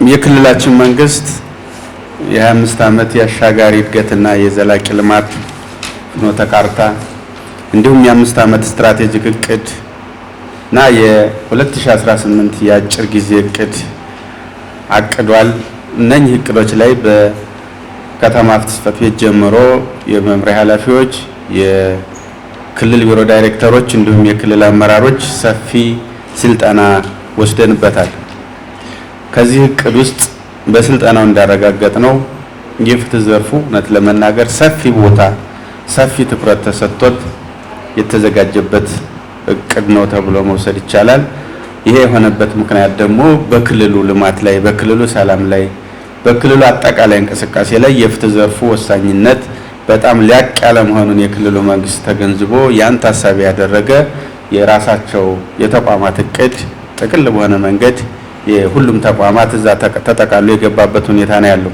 የክልላችን መንግስት የ25 ዓመት የአሻጋሪ እድገትና የዘላቂ ልማት ፍኖተ ካርታ እንዲሁም የ5 ዓመት ስትራቴጂክ እቅድ እና የ2018 የአጭር ጊዜ እቅድ አቅዷል። እነኚህ እቅዶች ላይ በከተማ ጽሕፈት ቤት ጀምሮ የመምሪያ ኃላፊዎች፣ የክልል ቢሮ ዳይሬክተሮች እንዲሁም የክልል አመራሮች ሰፊ ስልጠና ወስደንበታል። ከዚህ እቅድ ውስጥ በስልጠናው እንዳረጋገጥነው የፍትህ ዘርፉ እውነት ለመናገር ሰፊ ቦታ ሰፊ ትኩረት ተሰጥቶት የተዘጋጀበት እቅድ ነው ተብሎ መውሰድ ይቻላል። ይሄ የሆነበት ምክንያት ደግሞ በክልሉ ልማት ላይ፣ በክልሉ ሰላም ላይ፣ በክልሉ አጠቃላይ እንቅስቃሴ ላይ የፍትህ ዘርፉ ወሳኝነት በጣም ሊያቅ ያለ መሆኑን የክልሉ መንግስት ተገንዝቦ ያን ታሳቢ ያደረገ የራሳቸው የተቋማት እቅድ ጥቅል በሆነ መንገድ የሁሉም ተቋማት እዛ ተጠቃሎ የገባበት ሁኔታ ነው ያለው።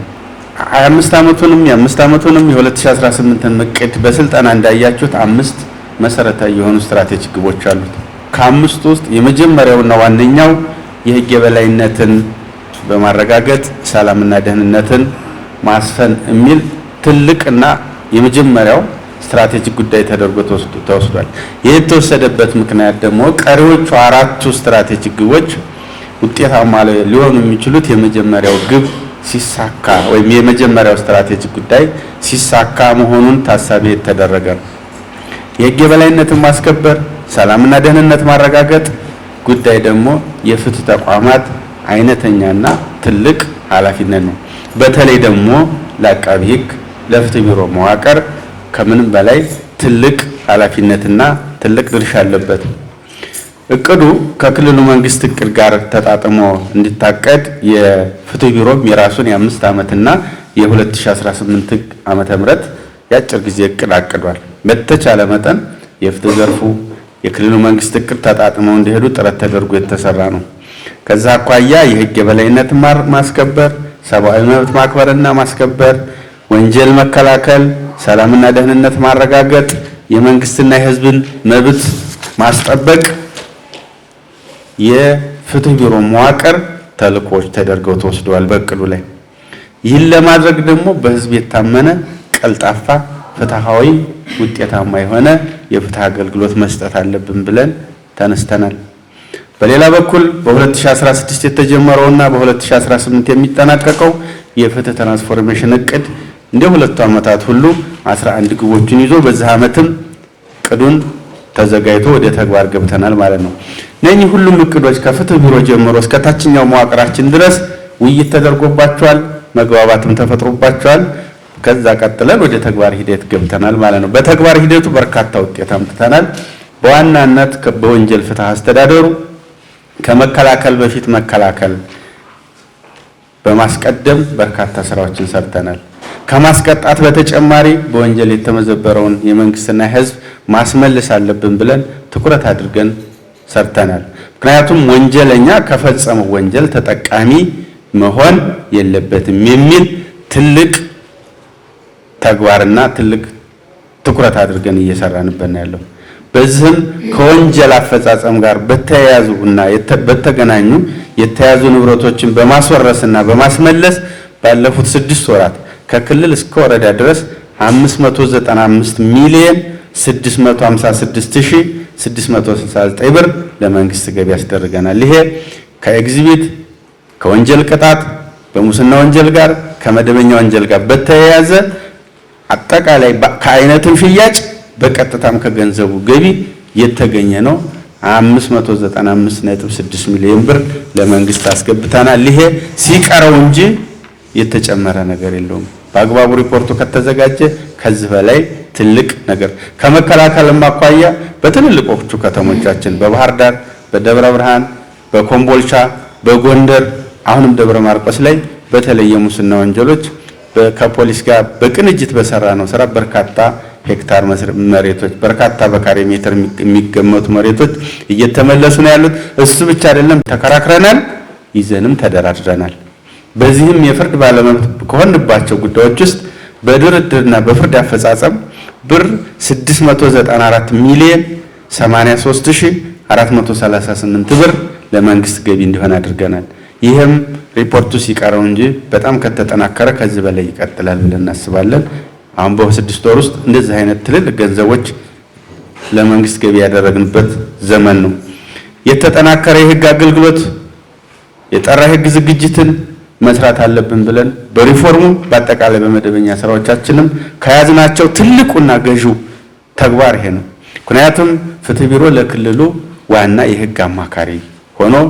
25 ዓመቱንም የ5 ዓመቱንም የ2018ን እቅድ በስልጠና እንዳያችሁት 5 መሰረታዊ የሆኑ ስትራቴጂክ ግቦች አሉት። ከአምስቱ ውስጥ የመጀመሪያውና ዋነኛው የህግ የበላይነትን በማረጋገጥ ሰላምና ደህንነትን ማስፈን የሚል ትልቅና የመጀመሪያው ስትራቴጂክ ጉዳይ ተደርጎ ተወስዷል። ይህ የተወሰደበት ምክንያት ደግሞ ቀሪዎቹ 4ቱ ስትራቴጂክ ግቦች ውጤታማ ሊሆኑ የሚችሉት የመጀመሪያው ግብ ሲሳካ ወይም የመጀመሪያው ስትራቴጂክ ጉዳይ ሲሳካ መሆኑን ታሳቢ የተደረገ ነው። የህግ የበላይነትን ማስከበር፣ ሰላምና ደህንነት ማረጋገጥ ጉዳይ ደግሞ የፍትህ ተቋማት አይነተኛና ትልቅ ኃላፊነት ነው። በተለይ ደግሞ ለአቃቢ ህግ፣ ለፍትህ ቢሮ መዋቅር ከምንም በላይ ትልቅ ኃላፊነትና ትልቅ ድርሻ አለበት። እቅዱ ከክልሉ መንግስት እቅድ ጋር ተጣጥሞ እንዲታቀድ የፍትህ ቢሮም የራሱን የ5 ዓመትና የ2018 ዓመተ ምህረት የአጭር ጊዜ እቅድ አቅዷል። በተቻለ መጠን የፍትህ ዘርፉ የክልሉ መንግስት እቅድ ተጣጥመው እንዲሄዱ ጥረት ተደርጎ የተሰራ ነው። ከዛ አኳያ የህግ የበላይነት ማስከበር፣ ሰብአዊ መብት ማክበርና ማስከበር፣ ወንጀል መከላከል፣ ሰላምና ደህንነት ማረጋገጥ፣ የመንግስትና የህዝብን መብት ማስጠበቅ የፍትህ ቢሮ መዋቅር ተልእኮዎች ተደርገው ተወስደዋል በእቅዱ ላይ። ይህን ለማድረግ ደግሞ በህዝብ የታመነ ቀልጣፋ፣ ፍትሃዊ፣ ውጤታማ የሆነ የፍትህ አገልግሎት መስጠት አለብን ብለን ተነስተናል። በሌላ በኩል በ2016 የተጀመረውና በ2018 የሚጠናቀቀው የፍትህ ትራንስፎርሜሽን እቅድ እንደ ሁለቱ ዓመታት ሁሉ 11 ግቦችን ይዞ በዚህ ዓመትም እቅዱን ተዘጋጅቶ ወደ ተግባር ገብተናል ማለት ነው። እነኚህ ሁሉም እቅዶች ከፍትህ ቢሮ ጀምሮ እስከ ታችኛው መዋቅራችን ድረስ ውይይት ተደርጎባቸዋል፣ መግባባትም ተፈጥሮባቸዋል። ከዛ ቀጥለን ወደ ተግባር ሂደት ገብተናል ማለት ነው። በተግባር ሂደቱ በርካታ ውጤት አምጥተናል። በዋናነት በወንጀል ፍትህ አስተዳደሩ ከመከላከል በፊት መከላከል በማስቀደም በርካታ ስራዎችን ሰርተናል። ከማስቀጣት በተጨማሪ በወንጀል የተመዘበረውን የመንግስትና የህዝብ ማስመለስ አለብን ብለን ትኩረት አድርገን ሰርተናል። ምክንያቱም ወንጀለኛ ከፈጸመው ወንጀል ተጠቃሚ መሆን የለበትም የሚል ትልቅ ተግባርና ትልቅ ትኩረት አድርገን እየሰራንበት ነው ያለው። በዚህም ከወንጀል አፈጻጸም ጋር በተያያዙና በተገናኙ የተያዙ ንብረቶችን በማስወረስና በማስመለስ ባለፉት 6 ወራት ከክልል እስከ ወረዳ ድረስ 595 ሚሊዮን 656,669 ብር ለመንግስት ገቢ ያስደርገናል። ይሄ ከኤግዚቢት፣ ከወንጀል ቅጣት፣ በሙስና ወንጀል ጋር ከመደበኛ ወንጀል ጋር በተያያዘ አጠቃላይ ከአይነትም ሽያጭ በቀጥታም ከገንዘቡ ገቢ የተገኘ ነው። 595.6 ሚሊዮን ብር ለመንግስት አስገብተናል። ይሄ ሲቀረው እንጂ የተጨመረ ነገር የለውም። በአግባቡ ሪፖርቱ ከተዘጋጀ ከዚህ በላይ ትልቅ ነገር ከመከላከልም አኳያ በትልልቆቹ ከተሞቻችን በባህር ዳር፣ በደብረ ብርሃን፣ በኮምቦልቻ፣ በጎንደር አሁንም ደብረ ማርቆስ ላይ በተለየ ሙስና ወንጀሎች ከፖሊስ ጋር በቅንጅት በሰራ ነው ስራ በርካታ ሄክታር መሬቶች በርካታ በካሬ ሜትር የሚገመቱ መሬቶች እየተመለሱ ነው ያሉት። እሱ ብቻ አይደለም፣ ተከራክረናል፣ ይዘንም ተደራድረናል። በዚህም የፍርድ ባለመብት ከሆንባቸው ጉዳዮች ውስጥ በድርድርና በፍርድ አፈጻጸም ብር 694 ሚሊዮን 83438 ብር ለመንግስት ገቢ እንዲሆን አድርገናል። ይህም ሪፖርቱ ሲቀረው እንጂ በጣም ከተጠናከረ ከዚህ በላይ ይቀጥላል ብለን እናስባለን። አሁን በ6 ወር ውስጥ እንደዚህ አይነት ትልልቅ ገንዘቦች ለመንግስት ገቢ ያደረግንበት ዘመን ነው። የተጠናከረ የህግ አገልግሎት፣ የጠራ የህግ ዝግጅትን መስራት አለብን ብለን በሪፎርሙ በአጠቃላይ በመደበኛ ስራዎቻችንም ከያዝናቸው ትልቁና ገዢው ተግባር ይሄ ነው። ምክንያቱም ፍትህ ቢሮ ለክልሉ ዋና የህግ አማካሪ ሆኖ